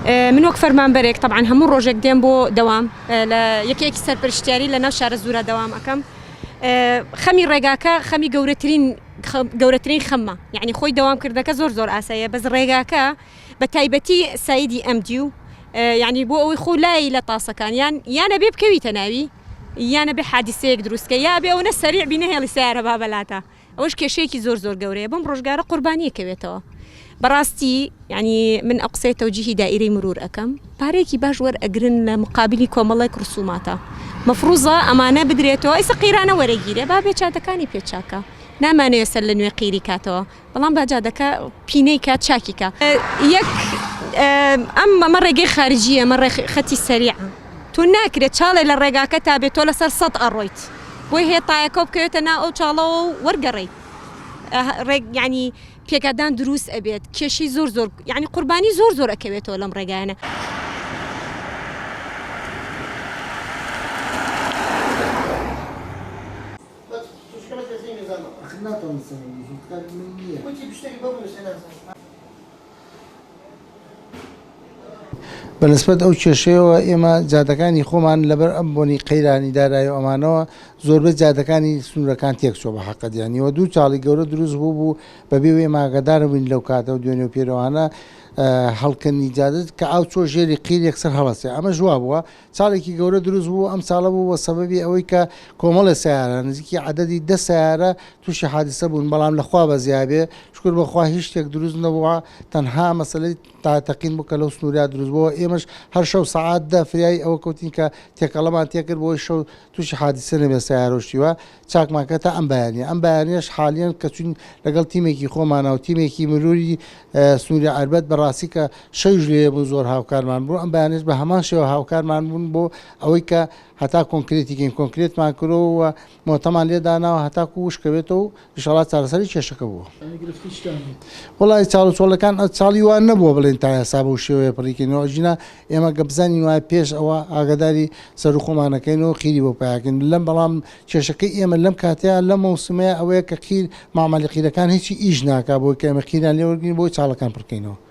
من وەک فەرمانبەرێک تەبعەن هەموو ڕۆژێک دێم بۆ دەوام لە یەکەیەکی سەرپەرشتیاری لە ناو شارەزوورا دەوام ئەکەم خەمی ڕێگاکە خەمی گەورەترین گەورەترین خەمە یعنی خۆی دەوام کردنەکە زۆر زۆر ئاساییە بەس ڕێگاکە بە تایبەتی سایدی ئەم دیو یعنی بۆ ئەوەی خۆ لای لە تاسەکان یان یانە بێ بکەویتە ناوی یانە بێ حادیسەیەک دروستکە یا بێ ئەوەنە سەریع بی نەهێڵی سیارە بابەلاتە ئەوەش کێشەیەکی زۆر زۆر گەورەیە بەم ڕۆژگارە قوربانی ئەکەوێتەوە بەڕاستی یعنی من ئەو قسەیە تەوجیهی دائیرەی مرور ئەکەم پارەیەکی باش وەرئەگرن لە مقابلی کۆمەڵێک ڕسوماتە مەفروزە ئەمانە بدرێتەوە ئیسە قەیرانە وەرەگیرێ با بێ جادەکانی پێ چاکە نامانەوێ سەر لە نوێ قیری کاتەوە بەڵام با جادەکە پینەی کا چاکی کا یەک ئەم ئەمە ڕێگەی خارجیە ئەمە خەتی سەریعە تۆ ناکرێت چاڵێ لە ڕێگاکە تا بێت تۆ لەسەر سەد ئەڕۆیت بۆی هەیە تایەکەو بکەوێتە ناو ئەو چاڵەوە و وەرگەڕێیت ڕێک یعنی پێکدادان دروست ئەبێت کێشەی زۆر زۆر یعنی قوربانی زۆر زۆر ئەکەوێتەوە لەم ڕێگایانە. بە نسبەت ئەو کێشەیەوە ئێمە جادەکانی خۆمان لەبەر ئەم بۆنی قەیرانی دارایی و ئەمانەوە زۆربەی جادەکانی سنوورەکان تێکچووە بە حەقت یانی وە دوو چاڵی گەورە دروست بوو بوو بەبێ ئەوەی ئێمە ئاگادار بووین لەو کاتە و دوێنێ و پێرەوانە هەڵکەندنی جادە کە ئاو چووە ژێری قیر یەکسەر هەڵەسێ ئەمەش وا بووە چاڵێکی گەورە دروست بوو ئەم چاڵە بوو بە سەبەبی ئەوەی کە کۆمەڵێ سەیارە نزیکی عەدەدی دە سەیارە تووشی حادیسە بوون بەڵام لە خوا بەزیا بێ شوکر بۆ خوا هیچ شتێک دروست نەبووە تەنها مەسەلەی تەقین بوو کە لەو سنووریا دروست بووە ئێمەش هەر شەو سەعات دە فریای ئەوە کەوتین کە تێکەڵەمان تێکرد بۆی شەو تووشی حادیسە نەبێ سەیارە و شتی وا چاکمان کرد تا ئەم بەیانیە ئەم بەیانیەش حالیەن کە چوین لەگەڵ تیمێکی خۆمانە و تیمێکی مروری سنووری عەربەت بەڕاستی کە شەویش لێ بوون زۆر هاوکارمان بوون ئەم بەیانیەش بە هەمان شێوە هاوکارمان بوون بۆ ئەوەی کە هەتا کۆنکرێتی کەین کۆنکرێتمان کردەوە و مۆتەمان لێ داناوە هەتاکو وشکەبێتەوە و ئیشەڵا چارەسەری کێشەکە بووە. وەڵای چاڵ و چۆڵەکان چاڵی وا نەبووە بڵێن تا ئێستا بەو شێوەیە پڕی کەینەوە ئەگینا ئێمە گە بزانین وایە پێش ئەوە ئاگاداری سەرو خۆمانەکەین و قیری بۆ پیاکەین لەم بەڵام کێشەکەی ئێمە لەم کاتەیە لەم مەوسمەیە ئەوەیە کە قیر مامەلی قیرەکان هیچی ئیش ناکا بۆی کە ئێمە قیریان لێ وەرگین بۆی چاڵەکان پڕکەینەوە.